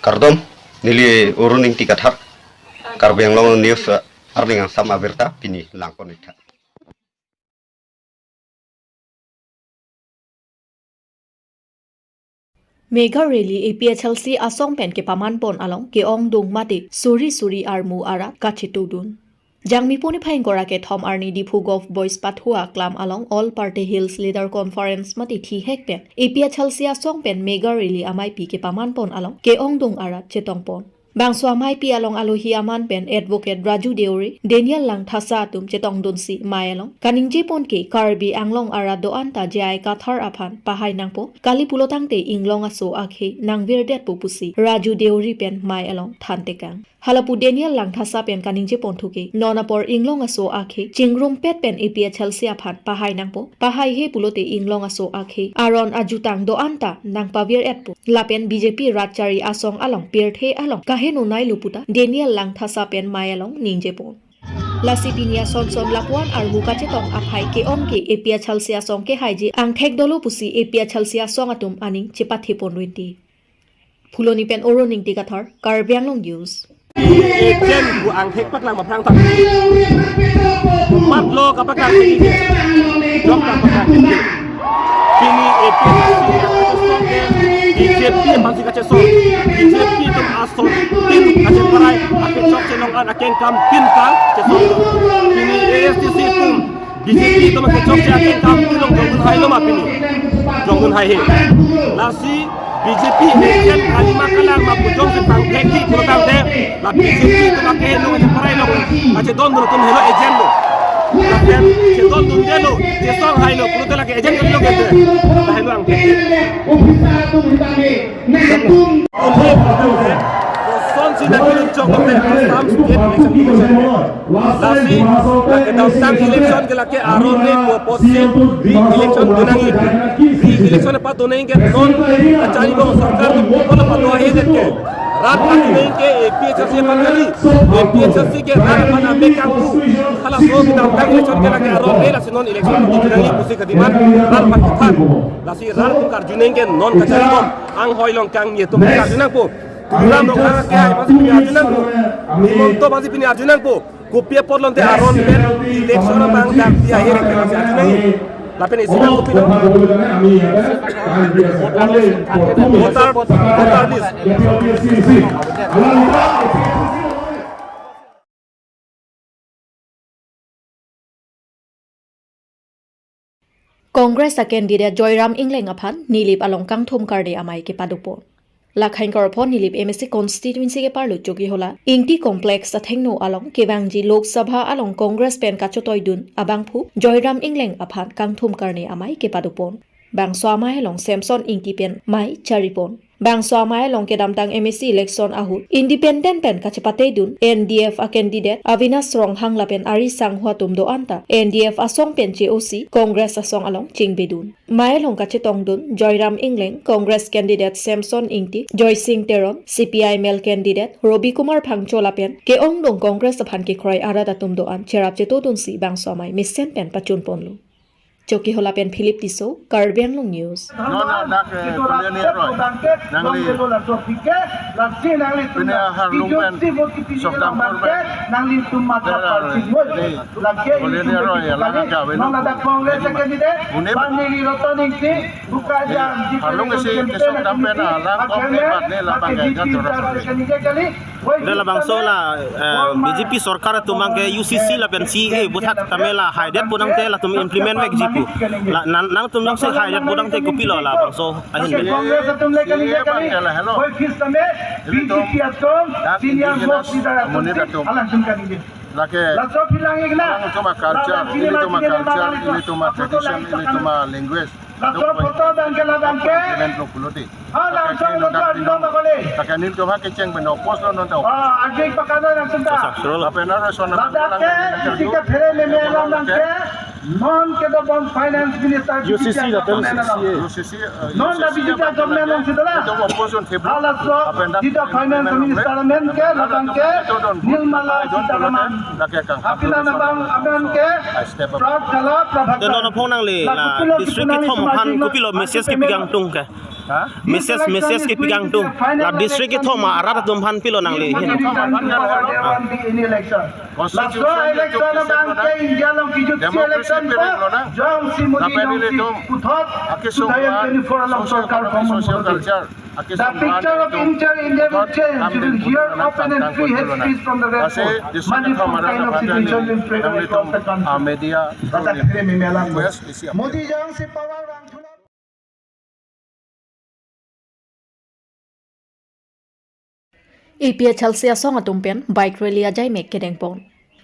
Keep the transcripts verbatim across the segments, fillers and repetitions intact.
Kardom, neli Arun Ingti Kathar, Karbi Anglong News, eh, arni angsam abirta pini langpon-iktha. Mega Rally A P H L C asong pen kepamanpon along ke-ongdung mate suri suri armu arat kachetongdun. Jangmi puni phai ingkoi ra kethom arni Diphu Golf Boys Pathua Aklam along All Party Hills Leader Conference mate thihek pen A P H L C asong pen Mega Rally ameipi kepamanpon along ke-ongdung arat chetongpon. Bangso ameipi along alohi aman pen Advocate Raju Deuri, Daniel Langthasa atum chetongdunsi mei along kaningjepon ke Karbi Anglong arat do-an ta J I Kathar aphan pahai nangpo, kali pulotangte inglong aso akhei nangvirdetpo pusi Raju Deuri pen mei along thantekang. Halapu Daniel Langthasa pen kaningjepon thuke, non apor inglong aso akhei chingrumpet pen A P H L C aphan pahai nangpo, pahaihe pulote inglong aso akhei aron ajutang do-an ta nangpavir-etpo. Lapen B J P rat chari asong along pirthe along kaheno nailu puta Daniel Langthasa pen mei along ningjepon. Lasi pini asonson lapuan armu kachetong aphai ke-ong ke A P H L C asong kehaiji angthek dolo pusi A P H L C asong atum aning chepathepon rinti. Phuloni pen Arun Ingti Kathar, Karbi Anglong News. Agent pu angthek paklang aphrang ta. Matlo kapaklang ke. Jok kapaklang ke. Pini A P H L C kachesong ke B J P aphansi kachesong. B J P atum asontin kacheparai, akechok chelong an akengkam tin kachesong. Pini A S D C atum B J P atum akechokche akengkam tin along jongdun hailo ma pini. Jongdun haihe. Lasi B J P agent kali ma kalang ma pu jongsi pangthekji pulotangte, la B J P atum akehelo kacheparai lo, kachedondun atum helo agent lo. Lapen chedondundelo, chesong hailo pulote lake agent kalilo kete. Lahelo angthek. Kosonsi nangkilunchok lote Assam State Election Commission. Lasi, lake damtang election ke lake aron le pu apotsi re-election donangji. Re-election patonangji ke non kacharibom sorkar atum kopilo pado ahe det ke. Rat atum ke A P H L C aphan kali. A P H L C ke rat aphan ambek kangpu. Halaso kedamtang election ke lake aron le, lasi non election donangji pusi kediman rat aphan kethan. Lasi rat atum karjunangji ke non kacharibom anghoi along kangni atum karjunangpo. Tuliram Ronghang kehai aphansi pini arjunangpo. Himanta aphansi pini arjunangpo. Kopi apotlo te aron pen election abang dak di akhir ke arjunangji. Lapen isi abang kopilo. Voter, voter list. Congress a candidate Joyram Engleng aphan Nilip along kangthum karne amei kepadopon. Lakhain karpon Nilip M A C constituency keparlo Chokihola Ingti Complex athengno along kevangji Lok Sabha along Congress pen kachotoidun abangphu Joyram Engleng aphan kangthum karne amei kepadopon. Bangso amei along Samson Ingti pen mei charipon. Bangso amei along kedamtang M A C election ahut independent pen kachepatedun N D F a candidate Avinash Ronghang lapen ari sangho atum do-an ta N D F asong pen che-osi Congress asong along chingbedun. Mei along kachetongdun Joyram Engleng, Congress candidate Samson Ingti, Joysing Teron, C P I M L candidate Robi Kumar Phangcho lapen ke-ongdung Congress aphan kekroi arat atum do-an cherap chetodunsi bangso amei mesen pen pachunponlo. Chokihola pen Philip Tisso, Karbi Anglong News. Non ladak, eh, Koloni aroi. Nangli. Pini aharlung pen, Sokdam pen. Pini Koloni aroi, alang kave lo. Unip. Harlung isi ke Sokdam pen, alang kok ne bat ne labang ke gator. Dela bangso la, eh, B J P sorkar atum abang ke U C C lapen C A A buthat tame la haidetpo nangte latum implement vekji pu. La, nang, nangtum jongsi haidetpo nangte kopilo la bangso ahin pen. Congress atum le kali C A A kali. Abang ke la helo. Koi fis tame B J P atum, dak senior indigenous most leader atum, amonit atum. Alang atum kali. Lake. Laso philang ikna. Alang atum a culture, laso ilitum a cinema, culture, cinema, ilitum a tradition, ilitum a language. Laso photo abang ke labang ke. Implement lo pulote. Ah, laso photo abang ke. Lake nelitum ha kecheng pen oppose lo non ta. Ah, agik pakana langsung ta. Lapen aro sona. Ladak ke, isi ke phere meme labang ke. Non kedobom finance minister U C C lapen U C C. U C C, eh, non U C C digital government langsung ta. Nelitum oppose lo thep lo. Ah, laso digital finance minister amen ke labang ke. Nirmala Sitharaman. Lake kang. Apina labang amen ke. Prabhat Jala, Prabhat. Deno na phong nangli la district kethom aphan kopilo message kepi kangtung ke. Message, message kepi kangtung. La district kethom arat atum aphan pilo nangli hin. Constitution election, democracy period lo na. Lapen ilitum akesung social culture, akesung culture, akesung picture of entire India will change. You will hear of an entry speech from the Red Fort. Many kind of situation will prevail across the country. Media, request isi. Modi jong si power. A P H L C asong atum pen bike rally ajaimek kedengpon.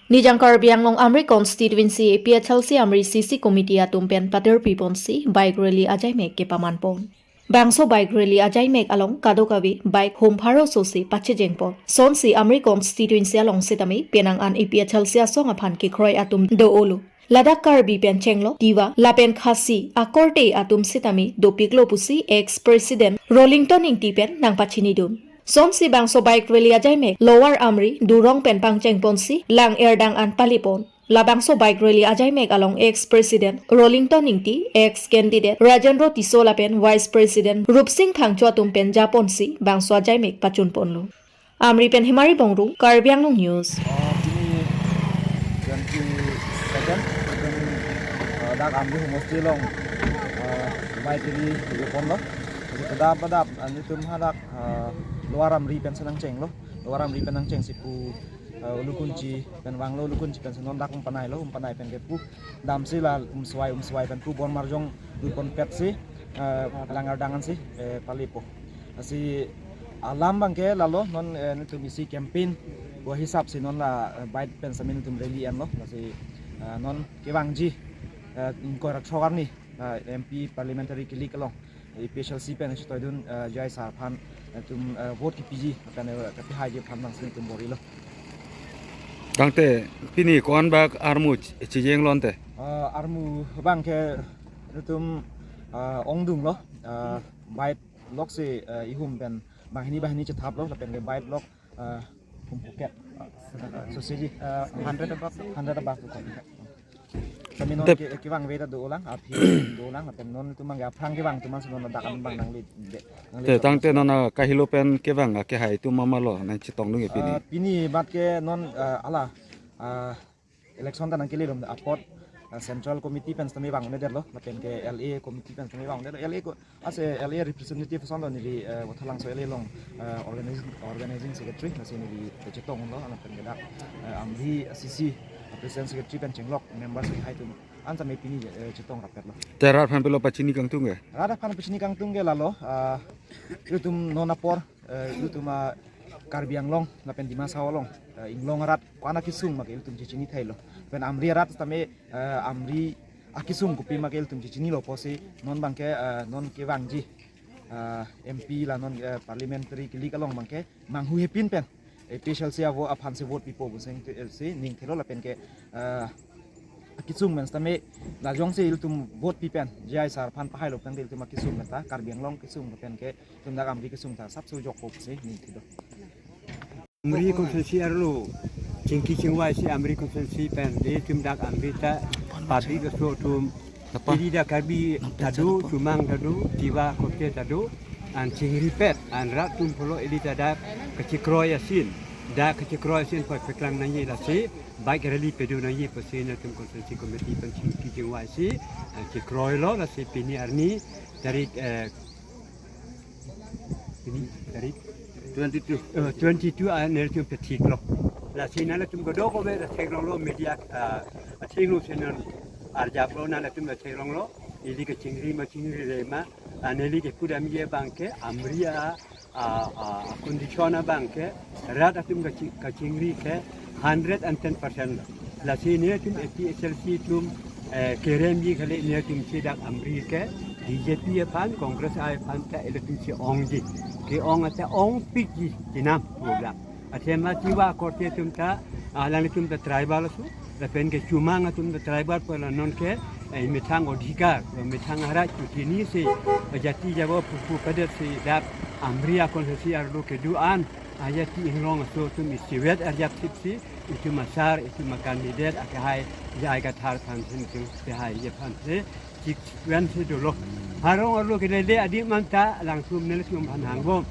Nijang Karbi Anglong Amri constituency A P H L C Amri C C committee atum pen paterpiponsi bike rally ajaimek kepamanpon. Bangso bike rally ajaimek along kadokave bike hum pharo sosi pachejengpon. Sonsi Amri constituency along sitame penang an A P H L C asong aphan kekroi atum do-olo. Ladak Karbi pen chenglo, Tiwa, lapen Khasi akorte atum sitame dopiklo pusi ex-president Rollington Ingti pen nangpachinidun. Sonsi bangso bike rally ajaimek Lower Amri, Durong pen pangchengponsi lang erdang an palipon. Labangso bike rally ajaimek along ex-president Rollington Ingti, ex-candidate Rajendra Tisso lapen vice president Rupsing Phangcho atum pen japonsi bangso ajaimek pachunponlo. Amri pen Hemari Bongrung, Karbi Anglong News. Ah, pini twenty second, itum, ah, dak Amri homosti along, ah, bike rally ponlo. Jadi kedap kedap, ah, itum hadak, ah, Lower Amri pensi nangchenglo. Lower Amri pen nangchengsi pu, ah, Ulukunchi pen vanglo, Ulukunchi pensi non dak Umpanai lo, Umpanai pen ke pu damsi la Umswai, Umswai pen pu Bonmarjong dukon petsi, eh, lang erdang ansi, eh, palipo. Lasi alam abangke lalo non, eh, netum isi campaign pu ahisap si non la, eh, bike pen sitame netum rally enlo. Lasi, eh, non kevangji, eh, ingkoi ra throk arni, eh, M P parliamentary kili kelong A P H L C pen chetoidun, eh, J I sir aphan, eh, netum, eh, vote kepiji, lapen, eh, kapehaiji aphan bangsi netum borilo. Tangte pini ko-an bak armu ch-, chijeng lonte? Eh, armu abangke netum, eh, ongdunglo, eh, bike lok si, eh, ihum pen banghini banghini chethaplo, lapen ke bike lok, eh, hum phuket. So siji, eh, hundred above, hundred above to. Sitame non ke, kevangve ta dolang, aphi dolang, lapen non itum abangke aphrang kevang atum si non dak abang nangle, nangle. Te tangte non, ah, kahelo pen kevang, ah, kehai atum ma ma lo nangchetongdunge pini? Ah, pini mat ke non, ah, ala, ah, election ta nangkele rum apot, ah, central committee pen sitame vangvedetlo, lapen ke L A committee pen sitame vangvedetlo, L A ko, as a L A representative ason lo neli, eh, Vathalangso L A along, eh, organizing, organizing secretary, lasi neli chetonglo, lapen ke dak, eh, Amri C C president secretary pen chenglok members kehai atum an sitame pini, eh, chetong rapetlo. Te rat aphan pilo pachini kangtung ke? Rat aphan pachini kangtung ke lalo, ah, itum non apor, eh, itum, ah, Karbi Anglong lapen Dima Hasao along, eh, inglong arat ko-an akesung ma ke itum chechini thailo. Pen Amri arat sitame, eh, Amri akesung kopi ma ke itum chechinilo pusi non abangke, eh, non kevangji, eh, M P la non, eh, parliamentary kili kelong abangke manghuhepin pen A P H L C avo aphansi vote pipo pusi, eh, si ning thelo lapen ke, eh, akesung pen sitame la jongsi itum vote pi pen J I sir aphan pahailo tangte itum akesung pen ta Karbi Anglong kesung pen ke itum dak Amri kesung ta sapso jokpo pusi ning thelo. Amri constituency arlo chingki chingvai si Amri constituency pen itum dak Amri ta public aso atum, ili dak Karbi ta do, Chomang ta do, Tiwa akorte ta do, an chingripet, an rat atum pulo ili ta dak kachekroi asin, dak kachekroi asin pu paklang nangji, lasi bike rally pado nangji pusi netum constituency committee pen chingki chingvai si, ah, chekroilo, lasi pini arni tarik, eh, pini tarik twenty-two. Eh, twenty-two, ah, netum pethiklo. Lasi nanglitum kadokave theklonglo media, ah, athengno channel arjaplo, nanglitum theklonglo. Ili kachingri ma chingrire ma, ah, neli kepudamji abangke Amri a, ah, ah, condition abangke rat atum kachi-, kachingri ke hundred and ten percent lo. Lasi netum A P H L C atum, eh, keremji kali, netum si dak Amri ke B J P aphan, Congress aphan ta ilitum si ongji. Ke-ong ta ongpikji chenam program. Athema Tiwa akorte atum ta, ah, alanglitum ta tribal aso, lapen ke Chomang atum ta tribal pu la non ke, eh, methang odhikar, methang arat chechinisi, jati jabo pupu padet si dak Amri a constituency arlo kedo-an, ah, jati inglong aso atum isivet arjap sip si, itum asar, itum acandidate, akehai, J I Kathar aphan si, itum kehai, J I aphan si, chik wen si dolo. Arong arlo ke lele adim anta langsung neli sum han hangbom.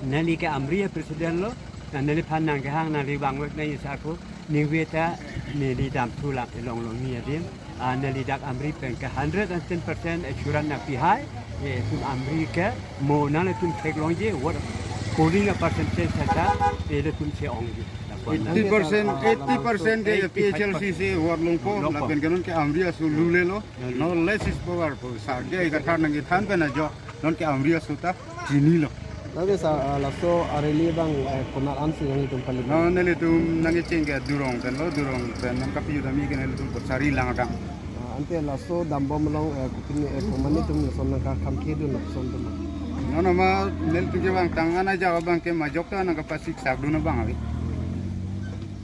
Neli ke Amri a president lo, na neliphan nangkehang neli vangvek nangji sako, ningve ta neli damthu lang elong long ni adim. Ah, neli dak Amri pen ke hundred and ten percent assurance nangpi hai, eh, tum Amri ke mo nanglitum theklongji, vote polling a percentage ta, eh, ilitum si ongji. Eighty percent, eighty percent ke P H L C si vote longpo, longpo. Lapen ke non ke Amri aso lule lo. No less is powerful. Sarge ikathar nangkethan pen ajo non ke Amri aso ta chinilo. Lake sir, ah, laso a rally abang, eh, konat ansi nanglitum pali? No, nelitum nangkecheng ke Durong pen lo, Durong pen nangkapi jutami ke nelitum Pochari Langdang. Ah, ante laso dambom along, eh, kopine, eh, komat netum lason nangkakhamkhedun lapuson atum? No, no, ma nelitum kevangtang an ajak abang ke majok ta nangkapasiksakdun abang ave.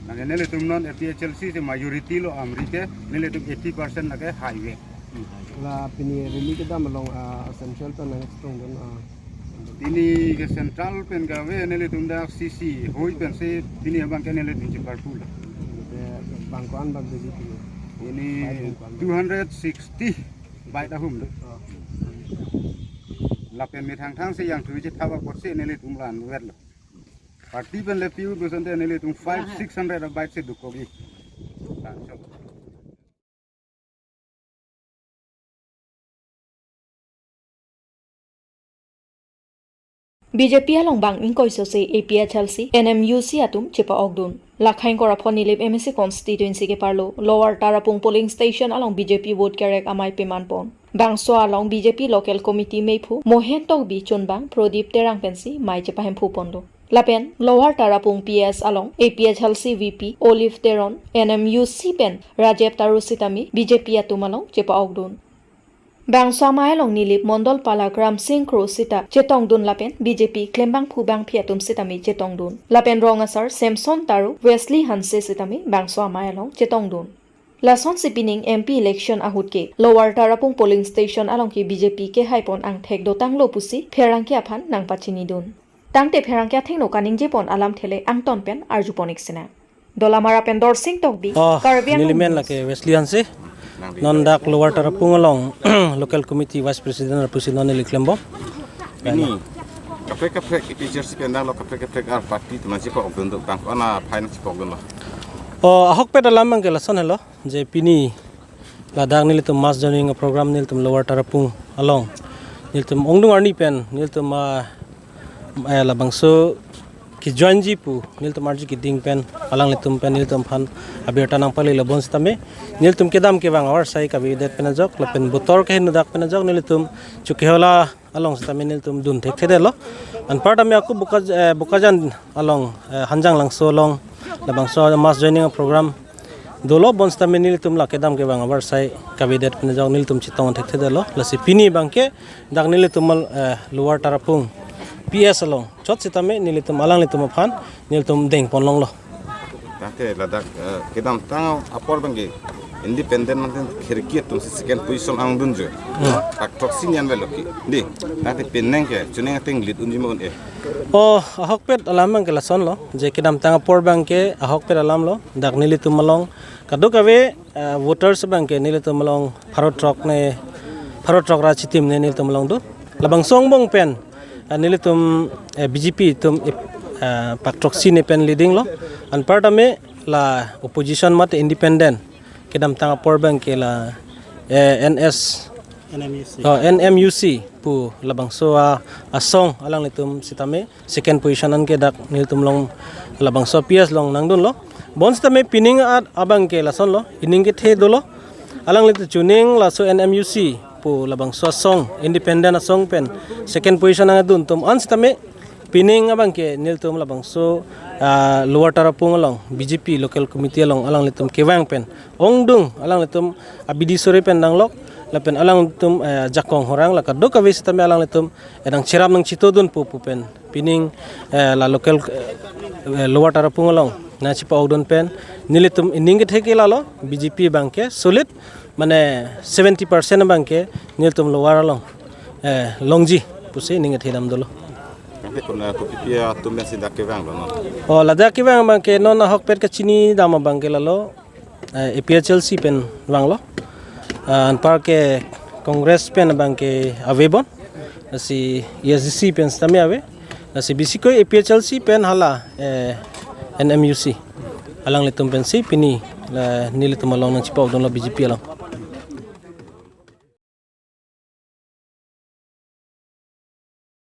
Lake nelitum non A P H L C si majority lo Amri ke, nelitum eighty percent lake haive. La pini rally kedam along, ah, central pen nangchetongdun, ah? Pini ke central pen kave nelitum dak C C hoi pensi pini abang ke nelitum cheparpul. Te bang ko-an bang B J P ni? Ini two hundred sixty bait ahum do. Oh. Lapen methang thang si yang tuji thaba potsi nelitum la-anvet lo. Party pen le piu dusante nelitum five, six hundred abait si dukok-i. B J P along bang ingkoi sose A P H L C, N M U C atum chepa-okdun. Lakhaing Koraphon Nilip M A C constituency keparlo Lower Tarapung polling station along B J P vote kerek amei pemanpon. Bangso along B J P local committee meiphu Mohen Tokbi chunbang Prodip Terang pensi mei chepahemphu pondo. Lapen Lower Tarapung P S along A P H L C V P Olive Teron, N M U C pen Rajeb Taru sitame B J P atum along chepa-okdun. Bangso amei along Nilip Mondol palak Ramsing Kro sita chetongdun lapen B J P klembangphu bangphi atum sitame chetongdun. Lapen rong asar Samson Taru, Wesley Hanse sitame bangso amei along chetongdun. Lasonsi pining M P election ahut ke Lower Tarapung polling station along ke B J P kehaipon angthek dotanglo pusi pherangke aphan nangpachinidun. Tangte pherangke athengno kaningjepon alamthe le angton pen arjupon-ik sinang. Dolamara pen Dorsing Tokbi, oh, Karbi Anglong nelimen News. Lake Wesley Hanse. Non dak Lower Tarapung along local committee vice president arpu si non neli klembom. Pini kaprek kaprek A P H L C pen danglo kaprek kaprek ar party atum nangchepa-okdun do, bang ko-an aphai nangchepa-okdunlo? Oh, ahokpet alam abang ke lason helo, je pini ladak nelitum mass joining program nelitum Lower Tarapung along nelitum ongdung arni pen nelitum, ah, eh, labangso kejoinji pu nelitum arju keding pen alanglitum pen nelitum aphan abirta nangpale labon sitame nelitum kedam kevang avarsai kavedet pen ajok lapen botor kehingno dak pen ajok nelitum Chokihola along sitame nelitum dun thekthedetlo. Anparta me ako Boka-, eh, Bokajan along, eh, Hanjanglangso along labangso mass joining program dolo, bonsitame nelitum la kedam kevang avarsai kavedet pen ajok nelitum chetong thekthedetlo. Lasi pini abang ke dak nelitum, eh, Lower Tarapung P S along chot sitame nelitum alanglitum aphan nelitum dengponlonglo. Tangte ladak, eh, kedamtang apor abang ke independent mate khirki atum si second position angdunji. Hmm. Akthroksi ni anvet lo ke. Dei, tangte pining ke chuning ateng lead unji ma un-e? Oh, ahokpet alam abang ke lasonlo, je kedamtang apor abang ke ahokpet alamlo, dak nelitum along kadokave, eh, voters abang ke nelitum along pharo throk ne, pharo throk ra chitim ne nelitum along do. Labangso angbong pen, eh, nelitum, eh, B J P atum, eh, pakthroksi ne pen leading lo. Anparta me la opposition mate independent kedamtang apor abang ke la, eh, N S, N M U C. Oh, N M U C pu labangso a, asong alanglitum sitame second position an ke dak nelitum along labangso P S along nangdunlo. Bonsitame pining at abang ke lasonlo, ining kethe dolo. Alanglitum chuning laso N M U C pu labangso asong, independent asong pen second position nangdun atum an sitame pining abang ke nelitum labangso, ah, Lower Tarapung along B J P local committee along alanglitum kevang pen ongdung alanglitum abidi sore pen danglok lapen alanglitum, eh, jakong horang la kadokave sitame alanglitum, eh, nangcherap nangchitodun pu pu pen pining, eh, la local, eh, Lower Tarapung along nangchepa-okdun pen nelitum ining kethe ke lalo B J P abang ke solid mane seventy percent abang ke nelitum Lower along, eh, longji pusi ining kethe dam dolo. Tangte kuna kopi pi atum pensi dak kevanglo non? Oh, ladak kevang abang ke non ahokpet kachini dam abang ke lalo, eh, A P H L C pen vanglo. Ah, anpar ke Congress pen abang ke ave bon. Lasi A S D C pen sitame ave. Lasi bisi ko A P H L C pen hala eh, N M U C. Alanglitum pensi pini la nelitum along nangchipau dunlo B J P along.